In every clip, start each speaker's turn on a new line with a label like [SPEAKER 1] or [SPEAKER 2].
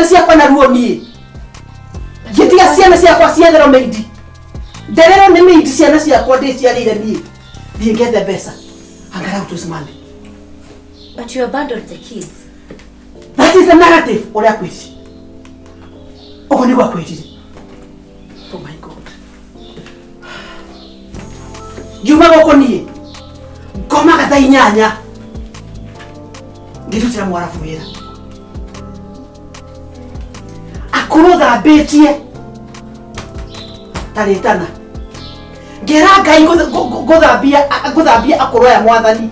[SPEAKER 1] Ciakwa na ruo niĩ ngĩtiga ciana ciakwa cietherwo maid, ndererwo nĩ maid, ciana ciakwa ndĩciarĩire niĩ, thiĩ ngethe mbeca angalau tusimame.
[SPEAKER 2] But you abandoned the kids.
[SPEAKER 1] That is the narrative ũrĩa akwĩrire, ũguo nĩguo akwĩrire. Oh my God, ngiuma gũkũ niĩ ngomaga thaa 8 ngĩrutĩra Mwarabu wĩra, akorwo thambĩtie ta rĩtana, ngera Ngai ngũthambia akũrũ aya, Mwathani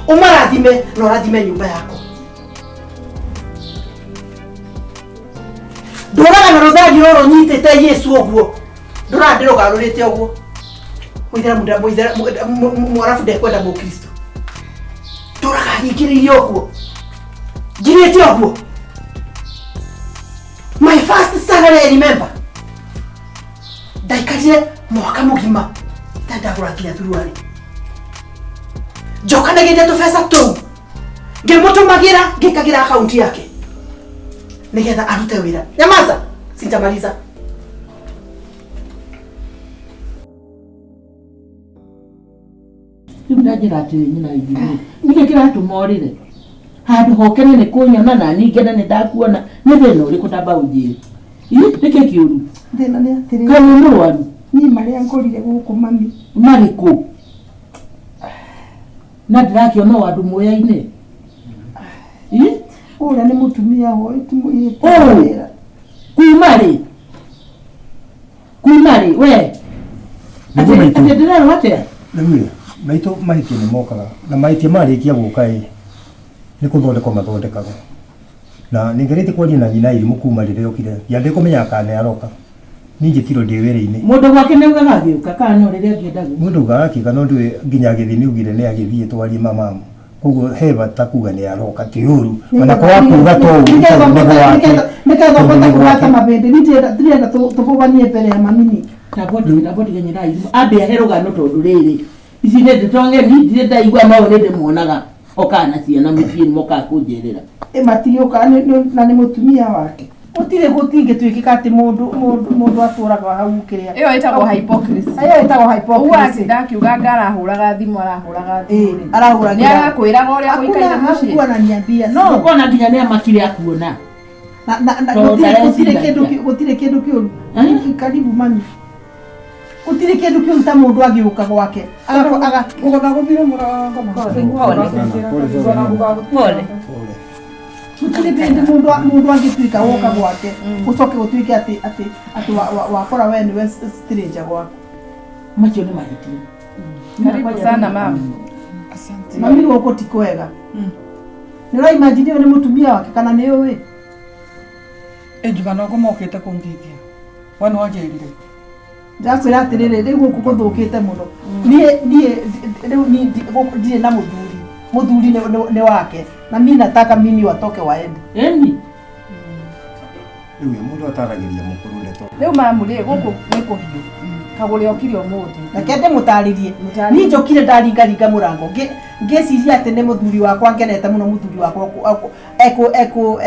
[SPEAKER 1] ũmarathime na ũrathime nyũmba yakwa. Ndũraga na rũthanju rũrũ nyitĩte Yesu ũguo, ndũraga ndĩrũgarũrĩte ũguo. Mũithĩramu Mwarabu ndekwenda Mũkristo. Ndũraga hingĩrĩirie ũguo, ngirĩte ũguo. My first salary, I remember ndaikarire mwaka mũgima itarĩ ndagũra nginya thuruarĩ. Njokanagĩria tũbeca tũu ngĩmũtũmagĩra, ngĩkagĩra akaunti yake nĩgetha arute wĩra. Nyamaza, sintamaliza.
[SPEAKER 3] Rĩu ndanjĩra atĩrĩ, nyina ithuĩ nĩkĩ kĩratũma ũrĩre handũ hokene nĩ kũnyona na niĩ ngene nĩ ndakuona? Nĩ thĩna ũrĩkũ? Ndamba ũnjĩre. Ĩ, nĩkĩ kĩũru?
[SPEAKER 4] Thĩna nĩ atĩrĩrĩ.
[SPEAKER 3] Kaĩ wĩ mũrwaru?
[SPEAKER 4] Niĩ marĩa ngorire gũkũ, mami.
[SPEAKER 3] Marĩkũ? Na ndĩrakĩona o andũ moyaine. Ĩ?
[SPEAKER 4] Ũrĩa nĩ mũtumia ũyũ ti mũirĩtu
[SPEAKER 3] Ũũ.
[SPEAKER 4] wa wĩra.
[SPEAKER 3] Kuma rĩ? Kuma rĩ we?
[SPEAKER 5] Nĩguo maitũ.
[SPEAKER 3] Atĩ ndĩrerwo atĩa?
[SPEAKER 5] Rĩu ĩ, maitũ, mahĩtia nĩ mokaga na mahĩtia marĩkia gũka ĩ, nĩ kũthondekwo mathondekagwo. Na nĩ ngeretie kwaria na nyina Irimũ kuma rĩrĩa okire, nginya ndĩkũmenyaga kana nĩ aroka. Niĩ njĩtirwo ndĩ wĩra-inĩ.
[SPEAKER 3] Mũndũ gwake nĩ augaga agĩũka kana no rĩrĩa angĩenda gũka?
[SPEAKER 5] Mũndũ augaga akĩũka, no ndũĩ nginya agĩthiĩ nĩ augire nĩ agĩthiĩ twarie mamamu. Koguo he bata kuga nĩ aroka, ti ũru. Ona kwaga kuga to ũru tondũ nĩ gwake.
[SPEAKER 4] Nĩgetha
[SPEAKER 5] Tondũ
[SPEAKER 4] ũhote
[SPEAKER 5] nĩ
[SPEAKER 4] kũgwata
[SPEAKER 5] gwake.
[SPEAKER 4] mabĩndĩ. Niĩ ndirenda tũbũbanie mbere ya mamini.
[SPEAKER 3] Tambo tige nyina Irimũ ambe ahe rũgano, tondũ rĩrĩ ici nĩ ndeto ng'eni ndirĩ ndaigua. No nĩ ndĩmuonaga okaga na ciana mũciĩ, nĩ mokaga kũnjerera.
[SPEAKER 4] Ĩ, matigĩũkaga na nĩ mũtumia wake. Gũtirĩ gũtingĩtuĩkĩka atĩ mũndũ atũraga hau kĩrĩa.
[SPEAKER 6] Ĩyo ĩtagwo hypocrisy.
[SPEAKER 4] Ĩyo ĩtagwo
[SPEAKER 6] Ũguo
[SPEAKER 4] hypocrisy.
[SPEAKER 6] atinda akiuga anga arahũraga thimũ, arahũraga thimũ rĩ.
[SPEAKER 4] Arahũragĩra.
[SPEAKER 6] Nĩ arakwĩraga ũrĩa gũikaire
[SPEAKER 4] Hakuna
[SPEAKER 6] mũciĩ.
[SPEAKER 4] hakuonania no.
[SPEAKER 3] Ũkona nginya nĩ amakire akuona.
[SPEAKER 4] Na
[SPEAKER 3] Tondũ
[SPEAKER 4] gũtirĩ
[SPEAKER 3] ndareciria.
[SPEAKER 4] kĩndũ gũtirĩ kĩndũ kĩũru. Karibu, mami. Gũtirĩ kĩndũ kĩũru ta mũndũ agĩũka gwake aga
[SPEAKER 7] Gũgotha gũthire mũrango.
[SPEAKER 2] Pole. Pole.
[SPEAKER 4] Gũtirĩ hĩndĩ mũndũ angĩtuĩka woka gwake ũcoke gũtuĩke atĩ wakora we nĩwe stranger gwaku.
[SPEAKER 3] Macio nĩ mahĩtia.
[SPEAKER 6] Karibu sana, mama.
[SPEAKER 7] Asante.
[SPEAKER 4] Mami, gũkũ ti kwega. Nĩ ũraimagine ũyũ nĩ mũtumia wake kana nĩ ũĩ?
[SPEAKER 7] Ĩ, njuga nogo mokĩte kũngeithia, we nĩ wanjĩrire.
[SPEAKER 4] Ndakwĩra atĩrĩrĩ, rĩu gũkũ gũthũkĩte mũno. Niĩ rĩu niĩ gũkũ ndirĩ na mũthuri. Mũthuri nĩ wake na mi nataka mimi watoke waende.
[SPEAKER 3] Ĩni.
[SPEAKER 5] Rĩu ĩ, mũndũ ataragĩria mũkũrũ ndeto.
[SPEAKER 6] Rĩu mamu rĩ, gũkũ nĩ kũhiũ. Kagũre okire ũmũthĩ.
[SPEAKER 4] Reke ndĩmũtarĩrie.
[SPEAKER 6] Mũtarĩrie.
[SPEAKER 4] Niĩ njũkire ndaringaringa mũrango, ngĩciria atĩ nĩ mũthuri wakwa, ngenete mũno mũthuri wakwa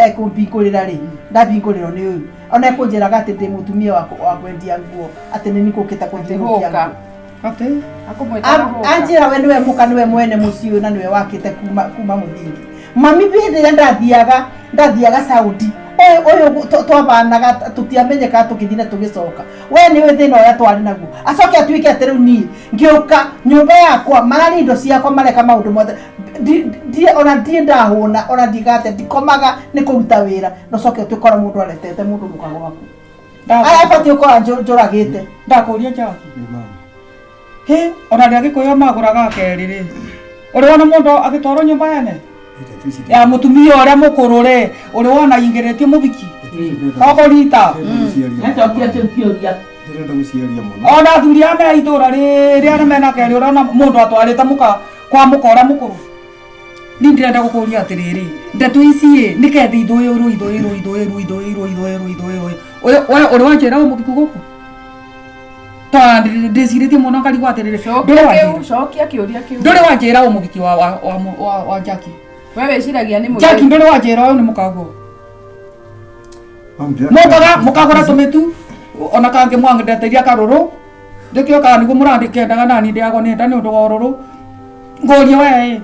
[SPEAKER 4] ekũmbingũrĩra rĩ, ndambingũrĩrwo nĩ ũyũ ona ekũnjĩraga atĩ ndĩ mũtumia wa kwendia nguo, atĩ nĩ niĩ ngũkĩte kũnjĩrũkia
[SPEAKER 6] Hũka.
[SPEAKER 4] nguo.
[SPEAKER 7] Atĩ?
[SPEAKER 6] Akũmwĩtaga hũka.
[SPEAKER 4] Anjĩra we nĩwe mũka, nĩwe mwene mũciĩ ũyũ na nĩwe wakĩte kuma mũthingi. Mami, hĩndĩ ĩrĩa ndathiaga Saudi, ũyũ twabanaga tũtiamenyekaga, tũkĩthiĩ na tũgĩcoka. We nĩũĩ thĩna ũrĩa twarĩ naguo. Acoke atuĩke atĩ rĩu niĩ ngĩũka nyũmba yakwa mararĩ indo ciakwa, mareka maũndũ mothe. Ona ndirĩ ndahũna, ona ndikate ndikomaga nĩ kũruta wĩra, na ũcoke ũtuĩke mũndũ aretete mũndũ mũka gwaku aya batiĩ ũkora njũragĩte.
[SPEAKER 7] Ndakũria, Jackie, hĩ, ona rĩa Gĩkũyũ magũraga kerĩ rĩ, ũrĩ wona mũndũ agĩtwarwo nyũmba yene ya mũtumia ũrĩa mũkũrũ rĩ, ũrĩ wona ingĩrĩtie mũthiki kogorita?
[SPEAKER 3] Nacokia kĩu kĩũria.
[SPEAKER 5] Ndĩrenda gũciaria mũno.
[SPEAKER 7] Ona athuri aya me itũra rĩrĩ arĩa mena kerĩ, ũrona mũndũ atwarĩte mũka kwa mũka ũrĩa mũkũrũ? Niĩ ndĩrenda gũkũria atĩrĩrĩ, ndeto ici ĩ nĩkethe ithũĩrwo ithũĩrwo ithũĩrwo ithũĩrwo ithũĩrwo ithũĩrwo. Ũyũ we ũrĩ wanjĩra ũyũ mũkiku gũkũ ta ndĩcirĩtie mũno ngarigwo atĩrĩrĩ, ndũrĩ
[SPEAKER 6] Cokia
[SPEAKER 7] wanjĩra
[SPEAKER 6] kĩu, cokia kĩũria kĩu.
[SPEAKER 7] Ndũrĩ wanjĩra ũyũ mũhiki wa Jackie.
[SPEAKER 6] We wĩciragia nĩ
[SPEAKER 7] Jackie,
[SPEAKER 6] mũirĩtu.
[SPEAKER 7] ndũrĩ wanjĩra ũyũ nĩ mũkaguo? Mokaga mukagura tumitu ona kangi mwangĩndeteria karũrũ ndĩkĩo kana nĩguo mũrandĩkendaga nani ndĩagwo nĩ nda nĩ ũndũ wa ũrũrũ ngũrie we ĩ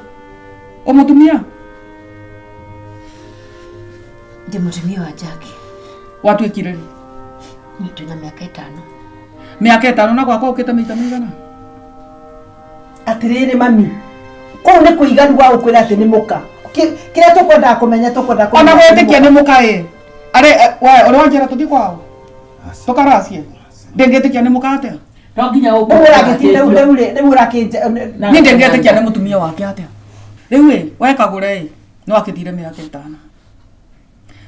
[SPEAKER 7] ũmũtumia
[SPEAKER 2] Ndi mutumia wa Jackie.
[SPEAKER 7] Watuĩkire rĩ?
[SPEAKER 2] Twina miaka 5.
[SPEAKER 7] Mĩaka 5 na gwakwa ũkĩte maita maigana?
[SPEAKER 4] Atiriri mami kũu nĩ kũiganu wa gũkwĩra atĩ nĩ mũka. Kĩrĩa tũkwendaga kũmenya tũkwenda
[SPEAKER 7] kũmenya. Ona gwĩtĩkia nĩ mũka ĩ. Arĩ we ũrĩa wanjĩra tũthiĩ kwao? Tũkaracie. Ndĩngĩtĩkia nĩ mũka atĩa?
[SPEAKER 3] To nginya
[SPEAKER 4] ũguo ũragĩtinda rĩu rĩu ũrakĩnja.
[SPEAKER 7] Niĩ ndĩngĩtĩkia nĩ mũtumia wake atĩa? Rĩu ĩ we Kagũre ĩ no akĩthire mĩaka 5.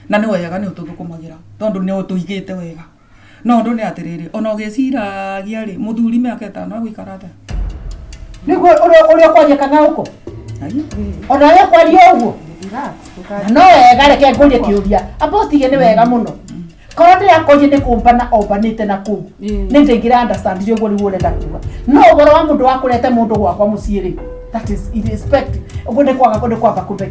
[SPEAKER 7] Na nĩ wega nĩ ũtũthũkũmagĩra tondũ nĩ ũtũigĩte wega. No ũndũ nĩ atĩrĩrĩ ona ũgĩciragia rĩ mũthuri mĩaka 5 agũikara atĩa?
[SPEAKER 4] Nĩguo ũrĩa ũkwaria kang'aũkũ? Ona ũrĩa ũkwaria ũguo? No wega reke ngũrie kĩũria. Amba ũtige nĩ wega mũno. Korwo ndĩrakwaria nĩ kũmbana ombanĩte na kũu. Nĩ ndĩngĩra understand ũguo rĩu ũrenda kuga. No ũhoro wa mũndũ wa kũrete mũndũ gwakwa mũciĩ rĩ, that is irrespect. Ũguo nĩ kwaga kwaga kũmbe.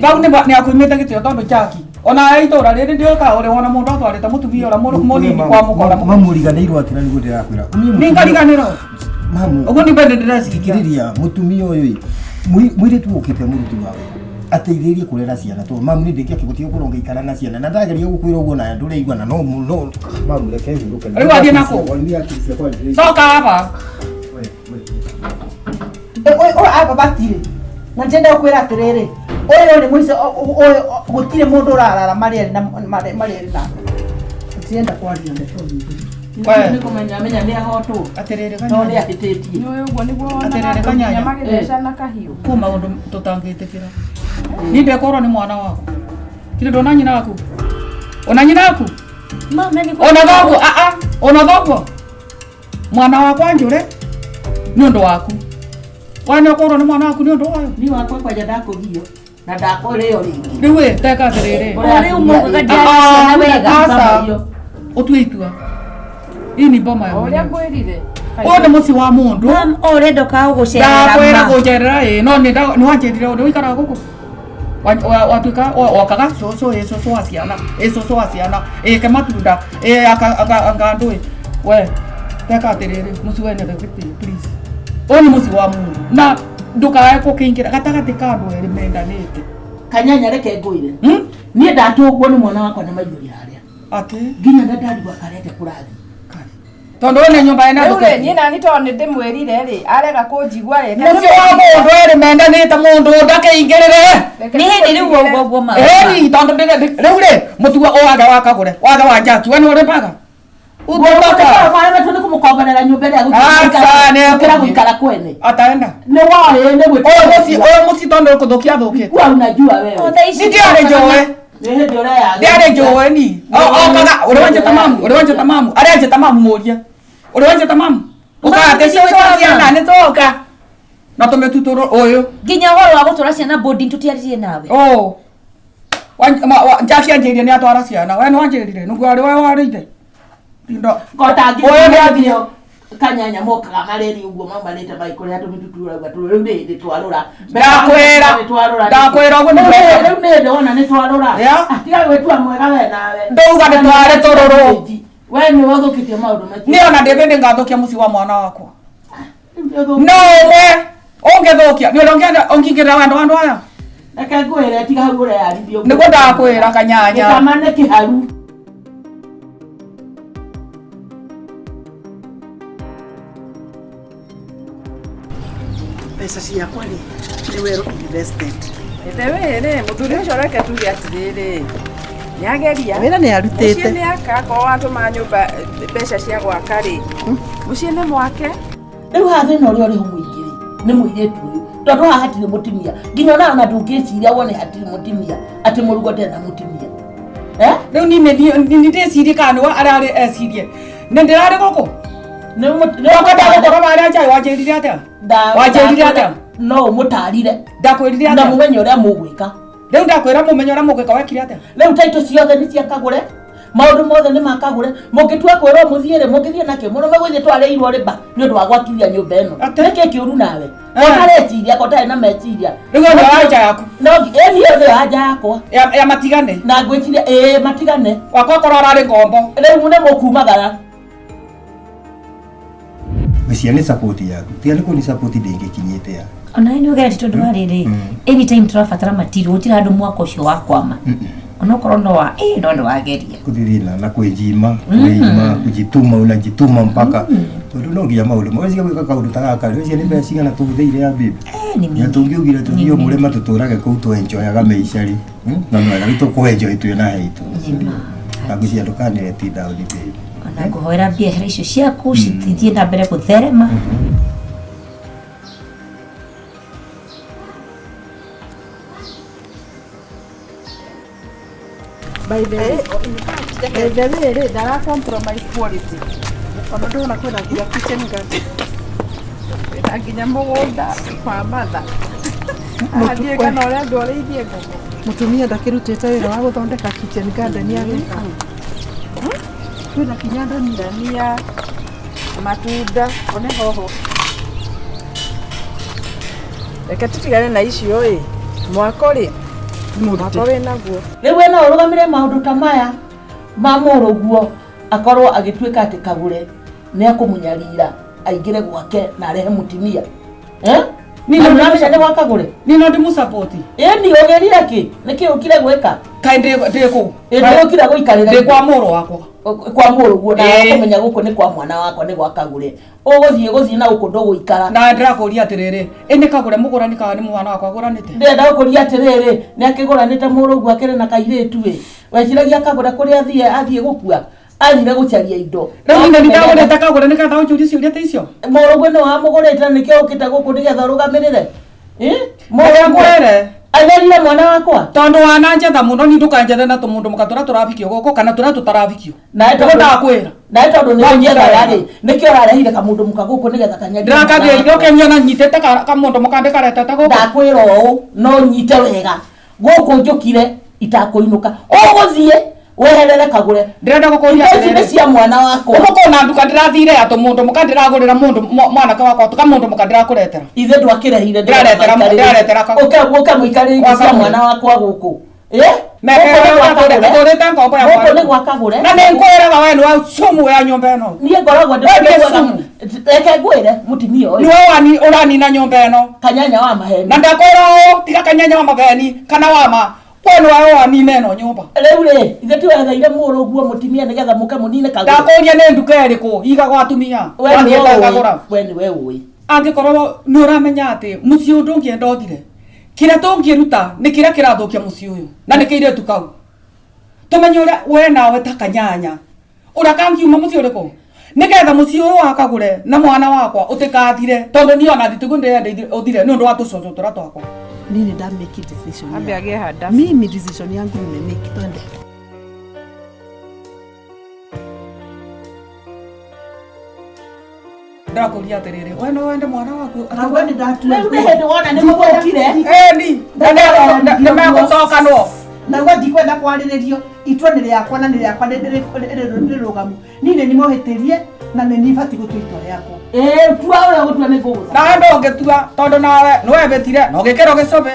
[SPEAKER 7] Bau nĩ akuimĩte gĩtĩo tondũ Jackie ona itũra rĩrĩ ndĩũka ũrĩ wona mũndũ atwarĩte mũtumia ũrĩa mũnini kwa mũkora.
[SPEAKER 5] Mamũriganĩirwo atĩra nĩguo ndĩrakwĩra.
[SPEAKER 7] Nĩ ngariganĩrwo. Ũguo nĩ mbende ndĩreciria.
[SPEAKER 5] Mũtumia ũyũ mũirĩtu ũkĩte mũruti wa wĩra ateithĩrĩrie kũrera ciana tondũ mamu nĩ ndĩkĩake gũtiga gũkorwo ngĩikara na ciana na ndageria gũkwĩra ũguo na ndũraigua na no mamu reke hurũke.
[SPEAKER 7] Rĩu wathiĩ nakũ? Coka haha.
[SPEAKER 4] Ũyũ aba batirĩ. Na ndĩrenda gũkwĩra atĩrĩrĩ ũyũ nĩ mũico ũyũ gũtirĩ mũndũ ũrarara marĩ na marĩ na. Ndĩrenda kwaria ndeto nyingĩ.
[SPEAKER 3] Nĩ kũmenya menya nĩ ahotwo.
[SPEAKER 7] Atĩrĩrĩ
[SPEAKER 3] no nĩ ahĩtĩtie.
[SPEAKER 6] Nĩ ũguo nĩguo wonaga nginya magĩthecana kahiũ.
[SPEAKER 7] Kũ maũndũ tũtangĩtĩkĩra. Niĩ ndekorwo nĩ mwana waku. Kire ndona nyina waku? Ona nyina waku? Ona thoguo a ona thoguo. Mwana wakwa njũre nĩ ũndũ waku. We nĩ ũkorwo nĩ mwana waku nĩ ũndũ wayo.
[SPEAKER 3] Niĩ wakwa kwanja ndakũgio na ndakũrĩo rĩngĩ.
[SPEAKER 7] Rĩu ĩ teka atĩrĩrĩ.
[SPEAKER 2] Rĩu mũgũga ndiarĩ wega.
[SPEAKER 7] Aca. Ũtue itua. Hii ni boma ya
[SPEAKER 6] ũrĩa ngwĩrire.
[SPEAKER 7] Ũyũ nĩ mũciĩ wa mũndũ.
[SPEAKER 2] Mam ũrenda ũkaga gũcerera.
[SPEAKER 7] Ndakwĩra gũcerera ĩ no nĩ wanjĩrire ũndũ ũikaraga gũkũ. Watuĩka wakaga cũcũ ĩ cũcũ wa ciana ĩ cũcũ wa ciana ĩ ke matunda ĩ anga ndũĩ. We teka atĩrĩrĩ mũciĩ wene please. Ũyũ nĩ mũciĩ wa mũndũ na ndũkae gũkĩingĩra gatagatĩ ka andũ erĩ mendanĩte.
[SPEAKER 3] Kanyanya reke ngwĩre. Niĩ ndatũngwo nĩ mwana wakwa na maithori harĩa.
[SPEAKER 7] Atĩ
[SPEAKER 3] nginya ndarigwo karete kũrathiĩ.
[SPEAKER 7] Tondũ nĩ nyũmba ĩna
[SPEAKER 6] thũkũ. Rĩu niĩ nani tondũ nĩ ndĩmwĩrire rĩ arega kũnjigua rĩ.
[SPEAKER 7] Mũciĩ wa mũndũ erĩ mendanĩte mũndũ ndakĩingĩrĩre.
[SPEAKER 2] Nĩ hĩndĩ rĩu ũguo ũguo ma.
[SPEAKER 7] Ĩni tondũ rĩu rĩ mũtuo wage wa Kagũre wage wa Jackie we nĩ ũrĩ mbaga.
[SPEAKER 3] Utopaka. Nĩ kũmũkomborera nyũmba ĩrĩa gũikara kwene.
[SPEAKER 7] Ataenda.
[SPEAKER 3] Nĩ warĩ nĩ gwĩka.
[SPEAKER 7] Ũyũ mũciĩ tondũ kũthũkia thũkĩte.
[SPEAKER 3] Kuwa unajua wewe.
[SPEAKER 7] Ni ndiarĩ njũĩ.
[SPEAKER 3] Nĩ hĩndĩ ũreyaga.
[SPEAKER 7] Ndiarĩ njũĩ ni. Okaga ũrĩa wanjĩta mamu, ũrĩa wanjĩta mamu, arĩa anjĩta mamu mũrie. Ũrĩa wanjĩta mamu. Ũkaga atĩ cũcũ wa ciana nĩ tũka. Na tũmĩtu tũrũ ũyũ.
[SPEAKER 2] Nginya ũhoro wa gũtwara ciana boarding tũtiaririe nawe.
[SPEAKER 7] Oh. Jackie anjĩrire nĩ atwara ciana. We nĩ wanjĩrire nĩguo arĩ we warĩire.
[SPEAKER 3] Ũyũ nĩ athiĩ kanyanya mokaga marĩri ũguo maumanĩte maikũrĩa tũmĩtu tũrauga rĩu nĩ hĩndĩ twarũra.
[SPEAKER 7] Ndakwĩra ndakwĩra ũguo
[SPEAKER 3] nĩ rĩu nĩ hĩndĩ wona nĩ twarũra. Tiga gwĩtua mwega we nawe.
[SPEAKER 7] Ndauga nĩ twarĩ tũrũrũ.
[SPEAKER 3] We nĩ wathũkĩtie maũndũ macio.
[SPEAKER 7] Niĩ ona ndĩ hĩndĩ ngathũkia mũciĩ wa mwana wakwa. No ũmwe ũngĩthũkia nĩ ũrĩa ũngĩingĩrĩra wendo wa andũ aya.
[SPEAKER 3] Reke ngwĩre tiga hau ũreyarithia ũguo.
[SPEAKER 7] Nĩguo ndakwĩra Kanyanya.
[SPEAKER 3] Gĩtama nĩ kĩharu.
[SPEAKER 4] Mbeca ciakwa rĩ nĩ well invested.
[SPEAKER 6] Ithe rĩ mũthuri ũcio reke tuge atĩrĩrĩ nĩageria
[SPEAKER 4] wĩra nĩ arutĩte.
[SPEAKER 6] Mũciĩ nĩ aka akorwo watũma nyũmba mbeca cia gwaka rĩ mũciĩ nĩ mwake.
[SPEAKER 3] Rĩu haha thĩna ũrĩa ũrĩ ho mũingĩ rĩ nĩ mũirĩtu ũyũ tondũ haha hatirĩ mũtumia nginya ona ndũngĩciria wone hatirĩ mũtumia atĩ mũrugo ndarĩ na mũtumia.
[SPEAKER 7] Rĩu niĩ ndĩcirie kana nĩwe ararĩ ecirie nĩ ndĩrarĩ gũkũ. Nĩ ndagũkorwo marĩa njai wanjĩrire atĩa? Wanjĩrire atĩa?
[SPEAKER 3] No ũmũtarire.
[SPEAKER 7] Ndakwĩrire atĩa?
[SPEAKER 3] Na mũmenye ũrĩa mũgwĩka.
[SPEAKER 7] Rĩu ndakwĩra mũmenye ũrĩa mũgwĩka wekire atĩa?
[SPEAKER 3] Rĩu taitũ ciothe nĩ cia Kagũre. Maũndũ mothe nĩ makagũre. Mũngĩtua kwĩrwo mũthiĩ rĩ, mũngĩthiĩ nakĩ? Mũrũme gũthiĩ twarĩirwo rĩba nĩ ũndũ wa gwakithia nyũmba ĩno. Nĩkĩ kĩũru nawe? Ũtareciria, ko ũtarĩ na meciria.
[SPEAKER 7] Rĩu ĩno anja yaku.
[SPEAKER 3] No ĩni ĩyo nĩyo anja yakwa.
[SPEAKER 7] Ya matigane.
[SPEAKER 3] Na ngwĩciria ĩĩ matigane.
[SPEAKER 7] Wakwa korwo ararĩ ngombo.
[SPEAKER 3] Rĩu nĩ mũkumagara.
[SPEAKER 5] Ngwĩciria nĩ support yaku. Tiga nĩ kũni support ndĩngĩkinyĩte ya.
[SPEAKER 2] Ona nĩ ũgeretie tondũ wa rĩrĩ anytime tũrabatara material gũtirĩ handũ mwaka ũcio wakwama onokorwo no wa no nĩ wageria
[SPEAKER 5] Kũthithina na kwĩjima, kwĩima, kujituma, unajituma mpaka. Tondũ no nginya maũndũ maweciria gwĩka kaũndũ ta gaka rĩ, weciria nĩ mbeca cigana tũhũthĩire ya bibi.
[SPEAKER 2] Nĩ
[SPEAKER 5] Na tũngiugire tũthiĩ o mũrĩma tũtũrage kũu twenjoyaga maica rĩ. Na mwega rĩu tũkwenjoy twĩ na haitũ. Na ngwĩciria ndũkanĩre down baby.
[SPEAKER 2] Ona ngũhoera biacara icio ciaku cithiĩ na mbere gũtherema.
[SPEAKER 6] By the way, by the way rĩ, ndara compromise quality.
[SPEAKER 4] Ona ndona kwĩna nginya kitchen garden.
[SPEAKER 6] Kwĩna nginya mũgũnda kwa matha. Athiĩ kana ũrĩa andũ arĩithie ngũkũ.
[SPEAKER 4] Mũtumia ndakĩrutĩte wĩra wa gũthondeka kitchen garden yake. Kwĩna kinya ndania.
[SPEAKER 6] Ndania, matunda, one hoho. Reke tũtigane na icio ĩ. Mwako rĩ, mwako wĩnaguo.
[SPEAKER 3] Rĩu we no ũrũgamĩre maũndũ ta maya ma mũrũguo akorwo agĩtuĩka atĩ Kagũre nĩ akũmũnyarira aingĩre gwake na arehe mũtumia. Eh?
[SPEAKER 7] Ni
[SPEAKER 3] Nĩ
[SPEAKER 7] no
[SPEAKER 3] ũramenya nĩ gwa Kagũre?
[SPEAKER 7] Ni no ndĩmũsupport.
[SPEAKER 3] Ĩni ũgĩrire kĩ? Nĩkĩ ũkire gwĩka?
[SPEAKER 7] Kaĩ ndĩ kũ?
[SPEAKER 3] Ĩ ndũkire gũikarĩra.
[SPEAKER 7] Ndĩ kwa mũrũ wakwa.
[SPEAKER 3] Kwa mũrũguo na kũmenya gũkũ nĩ kwa mwana wakwa nĩ gwa Kagũre. Ũgũthiĩ gũthiĩ na gũkũ ndũgũikara.
[SPEAKER 7] Na ndĩrakũria atĩrĩrĩ, ĩ nĩ Kagũre mũgũrani kana nĩ mwana wakwa agũranĩte?
[SPEAKER 3] Ndĩrenda gũkũria atĩrĩrĩ, nĩ akĩgũranĩte mũrũguo akĩrĩ na kairĩtu ĩ. Weciragia Kagũre kũrĩa athiĩ athiĩ gũkua? Athire gũcaria indo.
[SPEAKER 7] Rĩu nĩ ndagũrĩte Kagũre nĩgetha ũnjũrie ciũria ta icio?
[SPEAKER 3] Mũrũguo nĩ wamũgũrĩte nĩkĩo ũkĩte gũkũ nĩgetha ũrũgamĩrĩre?
[SPEAKER 7] Mũrũ ngwĩre.
[SPEAKER 3] Atherire mwana wakwa.
[SPEAKER 7] Tondũ wananjetha mũno ni ndũkanjethe na tũmũndũ mũka tũrĩa tũravikio gũkũ kana tũrĩa tũtaravikio.
[SPEAKER 3] Nawe
[SPEAKER 7] Nĩguo ndakwĩra.
[SPEAKER 3] Nawe tondũ nĩ ũnjethaga rĩ, nĩkĩo ũrarehire kamũndũ mũka gũkũ nĩgetha kanyarie.
[SPEAKER 7] Ndĩrakagĩrire ũkĩnyona nyitĩte kamũndũ mũka ndĩkaretete gũkũ.
[SPEAKER 3] Ndakwĩra ũũ, no nyite wega. Gũkũ njũkire itakũinũka. Ũgũthiĩ weherere Kagũre.
[SPEAKER 7] Ndĩrenda gũkũria
[SPEAKER 3] Indo ici nĩ cia mwana wakwa.
[SPEAKER 7] Gũkũ na nduka ndĩrathire ya tũmũndũ mũka ndĩragũrĩra mũndũ mwanake wakwa kamũndũ mũka ndĩrakũretera.
[SPEAKER 3] Ithe ndwakĩrehire
[SPEAKER 7] Ndĩraretera ndĩraretera
[SPEAKER 3] Ũke ũke mũikarĩre indo cia mwana wakwa gũkũ. Eh?
[SPEAKER 7] Ndũrĩte ngombo ya
[SPEAKER 3] Gũkũ nĩ gwa Kagũre.
[SPEAKER 7] Na nĩ ngwĩraga we nĩ wa sumu ya nyũmba ĩno.
[SPEAKER 3] Niĩ ngoragwo
[SPEAKER 7] We nĩ sumu.
[SPEAKER 3] Reke ngwĩre mũtumia ũyũ.
[SPEAKER 7] Nĩwe ũranina nyũmba ĩno.
[SPEAKER 3] Kanyanya wa maheni.
[SPEAKER 7] Na ndakwĩra ũũ tiga kanyanya wa maheni kana wa ma. We nĩwe ũranina ĩno nyũmba.
[SPEAKER 3] Rĩu rĩ, ithe ti wetheire mũrũguo mũtumia nĩgetha mũke mũnine Kagũre.
[SPEAKER 7] Ndakũria nĩ nduka ĩrĩkũ igagwo atumia.
[SPEAKER 3] We nĩwe
[SPEAKER 7] Wathiĩte
[SPEAKER 3] ũĩ.
[SPEAKER 7] ngagũra.
[SPEAKER 3] We nĩwe ũĩ.
[SPEAKER 7] Angĩkorwo nĩ ũramenya atĩ mũciĩ ũyũ ndũngĩenda ũthire kĩrĩa tũngĩruta nĩ kĩrĩa kĩrathũkia mũciĩ ũyũ na nĩ kĩirĩtu kau tũmenye ũrĩa we nawe ta kanyanya ũrĩa kangiuma mũciĩ ũrĩkũ nĩgetha mũciĩ ũyũ wa Kagũre na mwana wakwa ũtĩkathire tondũ niĩ ona nditiguo ndĩrenda ũthire nĩ ũndũ wa tũcũcũ tũrĩa twakwa.
[SPEAKER 4] Mimi nda make decision.
[SPEAKER 6] Ambe agĩe handabu.
[SPEAKER 4] Mimi decision yangu nimemake, twende.
[SPEAKER 7] Ndĩrakũria atĩrĩrĩ we no wende mwana waku
[SPEAKER 4] Nawe nĩ ndatua.
[SPEAKER 3] Rĩu nĩ hĩndĩ wona nĩ mũgũkire.
[SPEAKER 7] Ĩni nĩ megũcokanwo.
[SPEAKER 4] Naguo ndikwenda kwarĩrĩrio itua nĩ rĩakwa na nĩ rĩakwa rĩrũgamu. Niĩ nĩ nimũhĩtĩrie na nĩ niĩ batiĩ gũtua itua rĩakwa.
[SPEAKER 3] Ĩĩ tua ũrĩa ũgũtua nĩ ngũgũtha.
[SPEAKER 7] Nawe ndũngĩtua tondũ nawe nĩwebĩtire na ũgĩkĩrwo gĩcũbĩ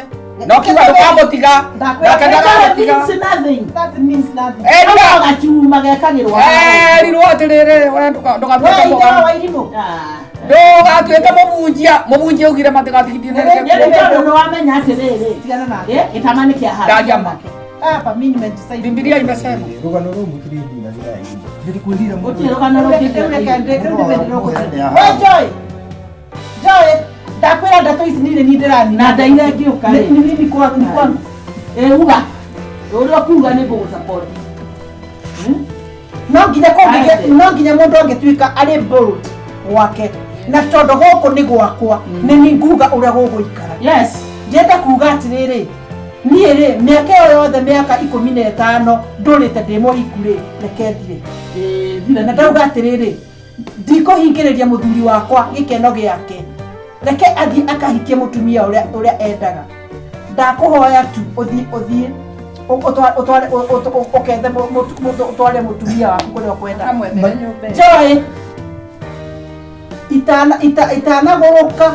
[SPEAKER 7] na ũkiuga ndũkamũtiga nake ndakamũtiga.
[SPEAKER 4] That means nothing.
[SPEAKER 7] Ĩrirwo
[SPEAKER 3] gacuma gekagĩrwo.
[SPEAKER 7] Erirwo atĩrĩrĩ we ndũgatuĩke
[SPEAKER 4] We ithe wa irimũ.
[SPEAKER 7] Ndũgatuĩke mũbunjia mũbunjia augire matigatigithie
[SPEAKER 3] Rĩu tondũ nĩ wamenya atĩrĩrĩ.
[SPEAKER 4] Tigana nake.
[SPEAKER 3] Gĩtama nĩ kĩa handũ.
[SPEAKER 7] Ndaria ma.
[SPEAKER 4] Hapa mimi nimedecide.
[SPEAKER 7] Bibilia imesema.
[SPEAKER 5] Rũgano rũu mũtirĩnina njĩra ya irimũ. Ndĩrĩkwĩrire mũndũ.
[SPEAKER 3] Gũtirĩ rũgano rũngĩ.
[SPEAKER 4] We Joy. Joy, ndakwĩra ndeto ici niĩ nĩ niĩ ndĩranina.
[SPEAKER 3] Na ndaire ngĩũka rĩ.
[SPEAKER 4] Nĩ mimi kwangu kwangu.
[SPEAKER 3] Ĩ uga. Ũrĩa ũkuga nĩ ngũgũsupport.
[SPEAKER 4] No nginya kũngĩgĩa no nginya mũndũ angĩtuĩka arĩ bold gwake na tondũ gũkũ nĩ gwakwa nĩ niĩ nguga ũrĩa gũgũikara.
[SPEAKER 3] Yes.
[SPEAKER 4] Ndĩrenda kuga atĩrĩrĩ niĩ rĩ mĩaka ĩyo yothe mĩaka 15 ndũrĩte ndĩ mũhiku rĩ reke thire. Na ndauga atĩrĩrĩ ndikũhingĩrĩria mũthuri wakwa gĩkeno gĩake reke athiĩ akahikie mũtumia ũrĩa ũrĩa endaga ndakũhoya tu ũthiĩ ũthiĩ Ũtware ũkethe ũtware mũtumia waku kũrĩa ũkwenda.
[SPEAKER 6] Kamwethere nyũmba ĩyo.
[SPEAKER 4] Joy itana itanagũrũka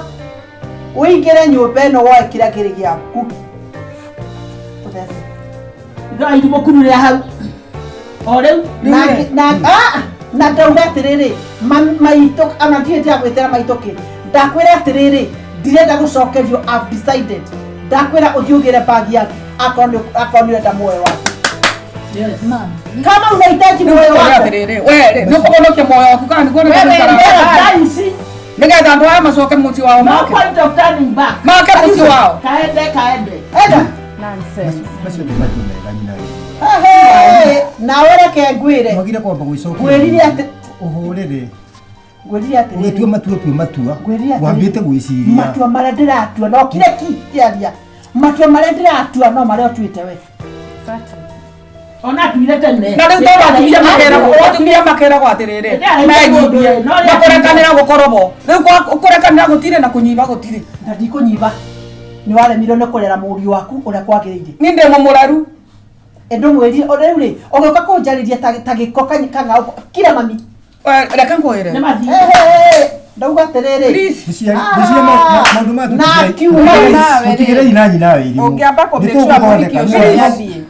[SPEAKER 4] ũingĩre nyũmba ĩno woe kĩrĩa kĩrĩ gĩaku ũthece.
[SPEAKER 3] Ithe wa irimũ kururĩra hau o rĩu
[SPEAKER 4] Na na ah, na ndauga atĩrĩrĩ maitũ ona ndiũĩ ndĩragwĩtĩra maitũ kĩ ndakwĩra atĩrĩrĩ ndirenda gũcokerio. I've decided. Ndakwĩra ũthiĩ ũgĩre bagi yaku akorwo nĩ ũrenda muoyo waku. Kama unahitaji muoyo wako.
[SPEAKER 7] Atĩrĩrĩ, we rĩ, nĩ ũkũhonokia muoyo waku kana nĩguo
[SPEAKER 3] Wewe
[SPEAKER 7] nĩgũikara
[SPEAKER 3] ici
[SPEAKER 7] nĩgetha andũ aya macoke mũciĩ wao
[SPEAKER 3] no
[SPEAKER 7] make
[SPEAKER 3] point of turning back.
[SPEAKER 7] Make mũciĩ wao.
[SPEAKER 3] Kaende kaende.
[SPEAKER 4] Enda.
[SPEAKER 6] Nonsense.
[SPEAKER 5] Macio nĩ matua mega nyina ĩrimũ.
[SPEAKER 4] Ahĩ, nawe reke ngwĩre.
[SPEAKER 5] Mwagire kwamba gwĩcokia.
[SPEAKER 4] Ngwĩrire atĩ
[SPEAKER 5] Ũhũrĩre.
[SPEAKER 4] Ngwĩrire atĩrĩrĩ.
[SPEAKER 5] Ũgĩtua matua tua matua.
[SPEAKER 4] Ngwĩrire atĩrĩrĩ.
[SPEAKER 5] Wambĩte gwĩciria.
[SPEAKER 4] Matua marĩa ndĩratua no kire ki kĩaria matua marĩa ndĩratua no marĩa ũtuĩte we.
[SPEAKER 3] Ona atuire tene.
[SPEAKER 7] Na rĩu tondũ atumia makeragwo atumia makeragwo atĩrĩrĩ menyibie na kũrekanĩra gũkorwo bo rĩu kũrekanĩra gũtirĩ na kũnyiba gũtirĩ.
[SPEAKER 4] Na ndikũnyiba nĩ waremirwo nĩ kũrera mũriũ waku ũrĩa kwagĩrĩire.
[SPEAKER 7] Niĩ ndĩ mũmũraru.
[SPEAKER 4] Ndũmwĩrire rĩu rĩ ũgĩũka kũnjarĩria ta gĩko kang'aũ kira mami.
[SPEAKER 7] Reke ngwĩre.
[SPEAKER 3] Nĩ mathiĩ.
[SPEAKER 4] Ndauga atĩrĩrĩ.
[SPEAKER 5] Ngwĩciria maũndũ maya
[SPEAKER 4] Na kiuga
[SPEAKER 5] tũtigĩrei na nyina wa irimũ.
[SPEAKER 6] Ũngĩamba kũ make sure mũhiki ũcio nĩathiĩ.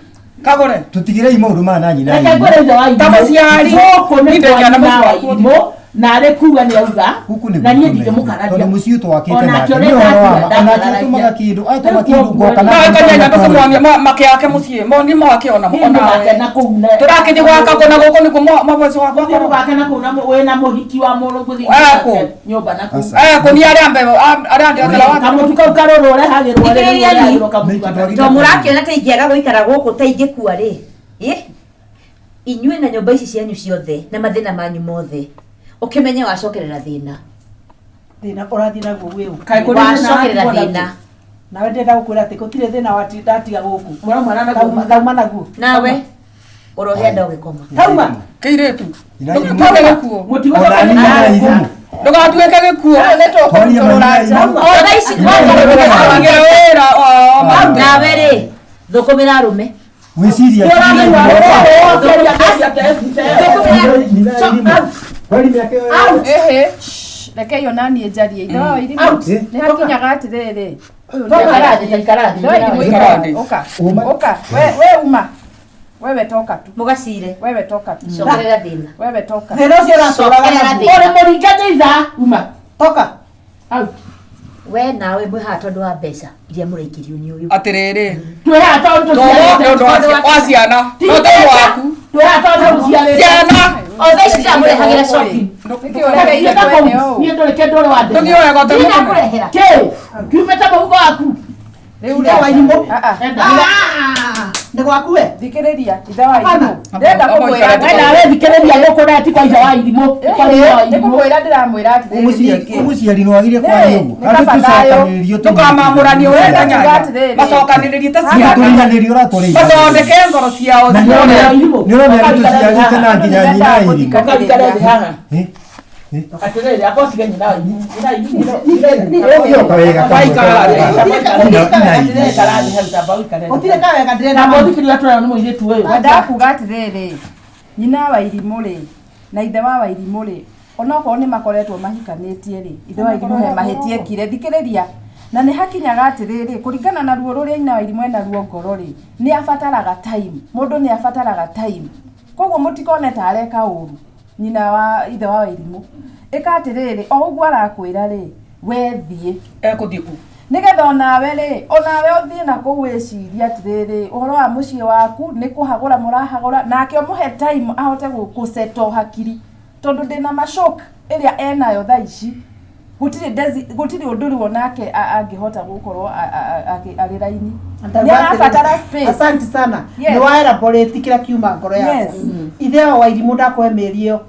[SPEAKER 7] Kagũre.
[SPEAKER 5] Tũtigĩrei maũndũ maya na nyina
[SPEAKER 3] Reke ngwĩre ithe wa irimũ.
[SPEAKER 7] Ta mũciari.
[SPEAKER 3] Gũkũ nĩ
[SPEAKER 7] Niĩ
[SPEAKER 3] kwa
[SPEAKER 7] ndĩkĩana
[SPEAKER 3] nyina
[SPEAKER 7] mũciĩ
[SPEAKER 3] wa
[SPEAKER 7] waku.
[SPEAKER 3] irimũ na arĩ kuga nĩ auga
[SPEAKER 5] Gũkũ nĩ
[SPEAKER 3] na niĩ
[SPEAKER 5] gwitũ
[SPEAKER 3] ndingĩmũkararia.
[SPEAKER 5] Tondũ mũciĩ twakĩte
[SPEAKER 3] Onake
[SPEAKER 5] nake
[SPEAKER 3] ũrĩa
[SPEAKER 5] nĩ ũhoro wa ma.
[SPEAKER 3] ndatua
[SPEAKER 5] Onake
[SPEAKER 3] ndakararia.
[SPEAKER 5] atũmaga kĩndũ atũma
[SPEAKER 3] Rĩu
[SPEAKER 5] kĩndũ ngoka
[SPEAKER 7] No
[SPEAKER 5] na
[SPEAKER 7] ĩkanyanya tũkĩmwonia makĩake mũciĩ moni mwake ona
[SPEAKER 3] Niĩ mũgake na kũu na-
[SPEAKER 7] tũrakĩthiĩ gwaka kũna gũkũ nĩkuo mabweci wakwa
[SPEAKER 3] Mũthiĩ mũgake na kũu na wĩna mũhiki wa mũrũ gũthiĩ
[SPEAKER 7] Akũ.
[SPEAKER 3] mũgake nyũmba na kũu.
[SPEAKER 7] kũni arĩa mbe arĩa ndĩrekera wa
[SPEAKER 3] Kamũtu kau karũrũ ũrehagĩrwo rĩu
[SPEAKER 2] Thikĩrĩria ni.
[SPEAKER 3] ũrehagĩrwo kamũtu gatarĩ.
[SPEAKER 2] To mũrakĩona ta ingĩaga gũikara gũkũ ta ingĩkua rĩ ĩ inyuĩ na nyũmba ici cianyu ciothe na mathĩna manyu mothe ũkĩmenye wacokerera thĩna.
[SPEAKER 4] Thĩna ũrathiĩ naguo wĩ ũ.
[SPEAKER 3] Kaĩ kũrĩ thĩna
[SPEAKER 2] Wacokerera
[SPEAKER 3] watigwo
[SPEAKER 2] thĩna.
[SPEAKER 4] Nawe ndĩrenda gũkwĩra atĩ gũtirĩ thĩna ndatiga gũkũ.
[SPEAKER 3] Mwana mwana naguo.
[SPEAKER 4] Thauma naguo.
[SPEAKER 2] Nawe ũrohe nda ũgĩkoma.
[SPEAKER 4] Thauma.
[SPEAKER 7] Kĩirĩtu
[SPEAKER 5] Nyina irimũ.
[SPEAKER 7] ndũgatuĩke gĩkuũ.
[SPEAKER 3] Mũtigũcoka
[SPEAKER 5] Ona
[SPEAKER 3] nĩ
[SPEAKER 5] nyina
[SPEAKER 3] na
[SPEAKER 5] irimũ.
[SPEAKER 7] Ndũgatuĩke gĩkuũ.
[SPEAKER 5] Twaria manyina irimũ.
[SPEAKER 2] O thaa ici
[SPEAKER 7] Wagĩre wĩra o marute.
[SPEAKER 2] nawe rĩ thũkũmĩra arũme.
[SPEAKER 5] Gwĩciria nyina irimũ. Kweri mĩaka ĩyo.
[SPEAKER 6] Ĩhĩ. Reke iyo naniĩ njarie ithe wa irimũ.
[SPEAKER 5] Eh?
[SPEAKER 6] Nĩ hakinyaga atĩrĩrĩ. Ũyũ nĩ
[SPEAKER 3] Ikara thĩ, ikara thĩ.
[SPEAKER 6] Ithe wa irimũ
[SPEAKER 7] Ikara thĩ.
[SPEAKER 6] Ũka.
[SPEAKER 5] Uma.
[SPEAKER 6] Ũka. We uma. Wewe toka tu.
[SPEAKER 2] Mũgacire.
[SPEAKER 6] Wewe toka tu.
[SPEAKER 2] Cokerera thĩna.
[SPEAKER 6] Wewe toka.
[SPEAKER 4] Thĩna ũcio ũratũraga
[SPEAKER 2] Cokerera
[SPEAKER 4] naguo.
[SPEAKER 2] thĩna.
[SPEAKER 3] Ũrĩ mũringa nĩ ithaa uma.
[SPEAKER 4] Toka.
[SPEAKER 3] Out.
[SPEAKER 2] We nawe mwĩ haha tondũ wa mbeca iria mũraikĩrio nĩ ũyũ.
[SPEAKER 7] Atĩrĩrĩ.
[SPEAKER 3] Twĩ haha tondũ
[SPEAKER 7] Tũgũ nĩ ũndũ wa ciana no tondũ waku.
[SPEAKER 3] Twĩ haha tondũ tũciarĩte.
[SPEAKER 7] Ciana.
[SPEAKER 2] O thaa ici ndĩramũrehagĩra shopping.
[SPEAKER 6] Nĩkĩ ũregeire
[SPEAKER 3] Thiĩ na kũu.
[SPEAKER 6] twene ũũ?
[SPEAKER 3] Niĩ ndũrĩ kĩndũ ũrĩ wandĩha.
[SPEAKER 7] Tũthiĩ wega ũtegũtũme.
[SPEAKER 2] Ndinakũrehera.
[SPEAKER 3] Kĩ? Kiumĩte mũhuko waku.
[SPEAKER 6] Rĩu
[SPEAKER 4] Ithe wa irimũ.
[SPEAKER 6] Ah, ah.
[SPEAKER 3] Enda.
[SPEAKER 4] Nĩ gwaku we.
[SPEAKER 6] Thikĩrĩria ithe wa
[SPEAKER 4] Hapana.
[SPEAKER 6] irimũ. Ndĩrenda kũmwĩra
[SPEAKER 7] Amba
[SPEAKER 3] We nawe thikĩrĩria gũkũ na ti kwa ithe wa irimũ. Kwa ithe wa
[SPEAKER 6] nĩ
[SPEAKER 3] irimũ.
[SPEAKER 6] kũmwĩra ndĩramwĩra atĩrĩrĩ ningĩ.
[SPEAKER 5] Mũciari no agire kwaria ũguo.
[SPEAKER 6] Nĩ kaba thayũ.
[SPEAKER 7] Ndũkamamũranie ũrenda
[SPEAKER 6] Ndĩrenda
[SPEAKER 7] nyanya.
[SPEAKER 6] kuuga atĩrĩrĩ.
[SPEAKER 7] Macokanĩrĩrie ta ciana.
[SPEAKER 5] Tũriganĩrio ũratũrĩithia.
[SPEAKER 7] Mathondeke ngoro ciao
[SPEAKER 5] Na
[SPEAKER 7] ciothe.
[SPEAKER 5] nĩ ũrona nĩ tũciarĩte na nginya nyina irimũ.
[SPEAKER 3] Ũka ũikare thĩ haha.
[SPEAKER 5] Eh? Eh?
[SPEAKER 3] Atĩrĩrĩ, amba ũcige nyina wa irimũ. Nyina wa irimũ.
[SPEAKER 5] Ũgĩoka wega
[SPEAKER 7] Waikara thĩ.
[SPEAKER 3] Ikara thĩ hau, tamba ũikare thĩ.
[SPEAKER 4] Gũtirĩ kawega ndĩrenda.
[SPEAKER 3] Tamba ũthikĩrĩria tũrerwo nĩ mũirĩtu ũyũ.
[SPEAKER 6] Ndakuga atĩrĩrĩ nyina wa irimũ rĩ na ithe wa wairimũ rĩ onokorwo nĩ makoretwo mahikanĩtie rĩ ithe wa irimũ he mahĩtia ekire thikĩrĩria na nĩ hakinyaga atĩrĩrĩ kũringana na ruo rũrĩa nyina wa irimũ ena ruo ngoro rĩ nĩ abataraga time mũndũ nĩ abataraga time koguo mũtikone ta areka ũru nyina wa ithe wa wairimũ ĩka atĩrĩrĩ o ũguo arakwĩra rĩ we thiĩ
[SPEAKER 7] Ekũthiĩ kũ?
[SPEAKER 6] nigetha onawe rĩ onawe ũthiĩ na kũu wĩcirie atĩrĩrĩ ũhoro wa mũciĩ waku nĩ kũhagũra mũrahagũra nake ũmũhe time ahote gũsettle hakiri tondũ ndĩna macok ĩrĩa enayo thaa ici gũtirĩ gũtirĩ ũndũ rĩu onake angĩhota gũkorwo arĩ raini nĩ arabatara space.
[SPEAKER 4] Asante sana.
[SPEAKER 6] Yes.
[SPEAKER 4] Nĩ wa elaborate kĩrĩa kiuma ngoro yakwa.
[SPEAKER 6] Yes.
[SPEAKER 4] Ithe wa wairimũ ndakũhe mĩeri ĩyo.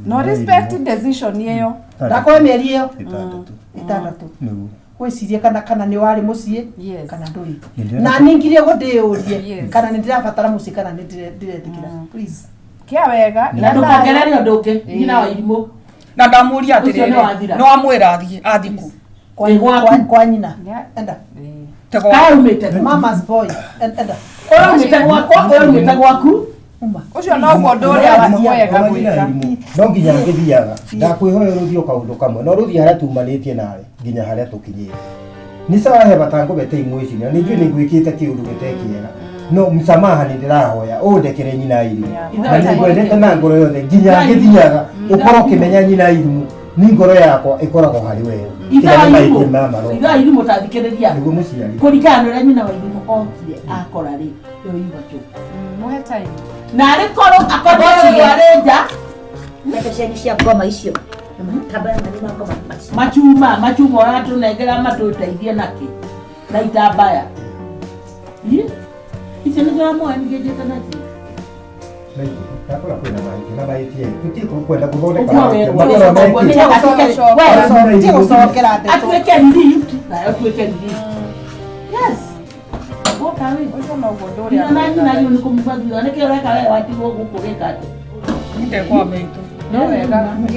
[SPEAKER 6] No respect decision ĩyo.
[SPEAKER 4] Ndakũhe mĩeri ĩyo
[SPEAKER 5] Ĩtandatũ.
[SPEAKER 4] ĩtandatũ.
[SPEAKER 5] Nĩguo.
[SPEAKER 4] Wĩcirie kana kana nĩ warĩ mũciĩ
[SPEAKER 6] Yes.
[SPEAKER 4] kana ndũrĩ.
[SPEAKER 5] Nĩ ndĩrenda
[SPEAKER 4] Na ningirie gũndĩyũrie
[SPEAKER 6] Yes.
[SPEAKER 4] kana nĩ ndĩrabatara mũciĩ kana nĩ ndiretĩkĩra. Please.
[SPEAKER 6] Kĩa wega
[SPEAKER 3] Na ndũkongerere ũndũ ũngĩ nyina wa irimũ.
[SPEAKER 7] Na ndamũria
[SPEAKER 3] Ũcio nĩ
[SPEAKER 7] atĩrĩrĩ
[SPEAKER 3] wathira.
[SPEAKER 7] nĩ wamwĩra athiĩ athiĩ kũ?
[SPEAKER 4] Kwa,
[SPEAKER 3] Wĩ gwaku.
[SPEAKER 4] kwa, kwa nyina.
[SPEAKER 6] Yeah.
[SPEAKER 4] Enda.
[SPEAKER 7] Tego
[SPEAKER 3] Kaĩ umĩte kũ?
[SPEAKER 4] Mama's boy. Enda.
[SPEAKER 3] Ũyũ umĩte gwakwa, ũyũ umĩte gwaku.
[SPEAKER 6] Ũcio noguo ũndũ ũrĩa mwega gwĩka.
[SPEAKER 5] No nginya ngĩthiaga ndakwĩhoya rũthiĩ o kaũndũ kamwe no rũthiĩ harĩa tumanĩtie nawe nginya harĩa tũkinyĩte nĩ sawa he batangũbete imwe ici na nĩ njũĩ nĩ ngwĩkĩte kĩũndũ gĩte kĩega no msamaha nĩ ndĩrahoya ũndekere nyina irimũ na nĩ ngwendete na ngoro yothe nginya ngĩthiaga ũkorwo ũkĩmenya nyina irimũ ni ngoro yakwa ĩkoragwo harĩ wewe tiga nĩ maingĩ ma maroho
[SPEAKER 3] Ithaa irimũ tathikĩrĩria.
[SPEAKER 5] nĩguo mũciari
[SPEAKER 3] Kũringana na ũrĩa nyina wa irimũ okire akora rĩ, ĩyo igua chũku.
[SPEAKER 6] Mũhe time.
[SPEAKER 3] Na arĩ korwo akorwo arĩ nja,
[SPEAKER 2] Mbeca cianyu cia ngoma icio. Matambaya manyu ma ngoma macio.
[SPEAKER 3] machuma machuma ũratũnengera matũteithie nakĩ na itambaya. Ĩ? Icio nĩcio wamuoya ningĩ njĩte nacio.
[SPEAKER 5] ndakora kwĩna mahĩtia na mahĩtia tũtiĩ kwenda gũthondeka
[SPEAKER 3] Ũguo we-
[SPEAKER 5] mahĩtia makorwo
[SPEAKER 3] ũguo
[SPEAKER 5] mekĩte
[SPEAKER 3] nĩgetha
[SPEAKER 4] Ti gũcokera ndeto.
[SPEAKER 3] atuĩke relieved nayo atuĩke relieved. Yes. Woka wĩ.
[SPEAKER 6] Ũcio noguo ũndũ ũrĩa
[SPEAKER 3] Nginya na nyina
[SPEAKER 6] mwega.
[SPEAKER 3] rĩu nĩ kũmũbatithia nĩkĩo ũreka we watigwo gũkũ gĩka atĩa?
[SPEAKER 7] Ndĩ kwa maitũ.
[SPEAKER 6] Nĩ wega.
[SPEAKER 4] Mami,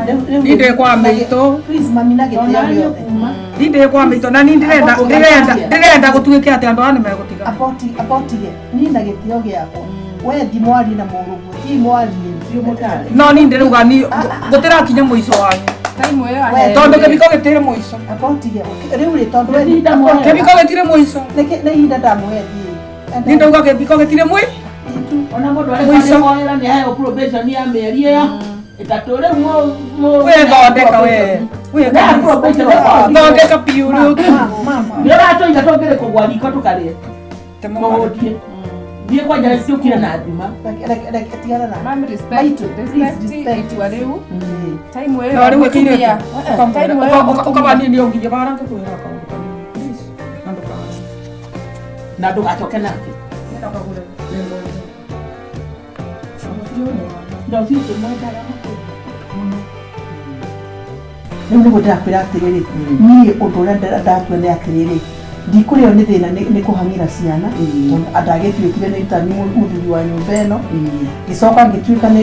[SPEAKER 4] rĩu-
[SPEAKER 7] Ni ndĩ kwa maitũ.
[SPEAKER 4] Please, mami na gĩtĩo
[SPEAKER 3] Ona niĩ
[SPEAKER 4] gĩothe.
[SPEAKER 3] kuma.
[SPEAKER 7] Ni ndĩ kwa maitũ na ni ndĩrenda ndĩrenda ndĩrenda gũtuĩke atĩ andũ aya nĩ megũtiga.
[SPEAKER 4] Aboti abotige niĩ na gĩtĩo gĩakwa we thi mwarie na mũrũguo thi mwarie
[SPEAKER 7] No ni ndĩrauga ni gũtĩrakinya mũico wanyu.
[SPEAKER 6] Time ĩyo aheo.
[SPEAKER 7] Tondũ kĩbiko gĩtirĩ mũico.
[SPEAKER 4] abotige rĩu rĩ tondũ we
[SPEAKER 3] Nĩ ihinda mwoe.
[SPEAKER 7] Kĩbiko gĩtirĩ mũico.
[SPEAKER 4] nĩ ihinda ndamũhe thiĩ
[SPEAKER 7] Ni ndauga kĩbiko gĩtirĩ mũi.
[SPEAKER 3] Ona mũndũ arĩ
[SPEAKER 7] Mũico.
[SPEAKER 3] kwarĩ nĩ aheo probation ya mĩeri ĩyo ĩtatũ rĩu
[SPEAKER 7] We thondeka we. We
[SPEAKER 3] Nĩ probation
[SPEAKER 7] thondeka biũ rĩu.
[SPEAKER 3] Nĩ ũratũiga tũngĩrĩ kũgwa riko tũkarĩe mũhũtie. Niĩ kwanja ciũkire na nduma.
[SPEAKER 4] tigana na
[SPEAKER 6] Mami, respect.
[SPEAKER 4] Maitũ, please,
[SPEAKER 6] Respect
[SPEAKER 4] respect.
[SPEAKER 6] itua rĩu. Time ĩyo
[SPEAKER 7] No rĩu
[SPEAKER 6] mũtumia.
[SPEAKER 7] ĩkĩirĩtu.
[SPEAKER 6] Time ĩyo mũtumia.
[SPEAKER 7] Ũkaba niĩ nĩ ũnginya bara ngĩkwĩra kaũndũ kanini. Please. Na ndũkare.
[SPEAKER 3] Na ndũgacoke nake.
[SPEAKER 7] Nenda kagũre.
[SPEAKER 3] Na ũcio ũkĩmwendaga makĩria.
[SPEAKER 4] Rĩu nĩguo ndĩrakwĩra atĩrĩrĩ niĩ ũndũ ũrĩa ndatua nĩ atĩrĩrĩ ndikũrĩo nĩ thĩna nĩ kũhang'ĩra ciana tondũ ndagĩtuĩkire nĩ itani mũthuri wa nyũmba ĩno ngĩcoka ngĩtuĩka nĩ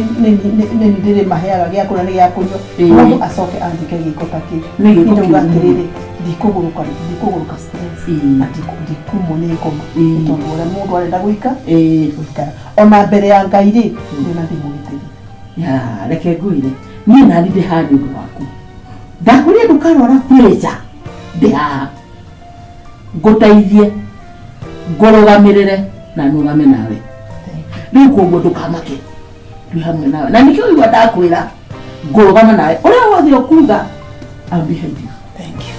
[SPEAKER 4] ndĩrĩmaheaga gĩa kũrĩa nĩ gĩa kũnyua mũndũ acoke anjĩke gĩko ta kĩu
[SPEAKER 3] Nĩ gĩko
[SPEAKER 4] ndauga
[SPEAKER 3] kĩũru.
[SPEAKER 4] atĩrĩrĩ ndikũgũrũka ndikũgũrũka stress na ndikumwo nĩ ngoma nĩ tondũ ũrĩa mũndũ arenda gũika gũikara ona mbere ya Ngai rĩ nĩ na ndĩmũgitĩri.
[SPEAKER 3] Ya, reke ngwĩre niĩ nani ndĩ haha nĩ ũndũ waku ndakwĩrire ndũkarwara pressure ndĩ haha ngũteithie ngũrũgamĩrĩre na nũgame nawe rĩu koguo ndũkamake twĩ hamwe nawe na nĩkĩo igua ndakwĩra ngũrũgama nawe ũrĩa wothe ũkuga I'll be behind you.
[SPEAKER 4] Thank you.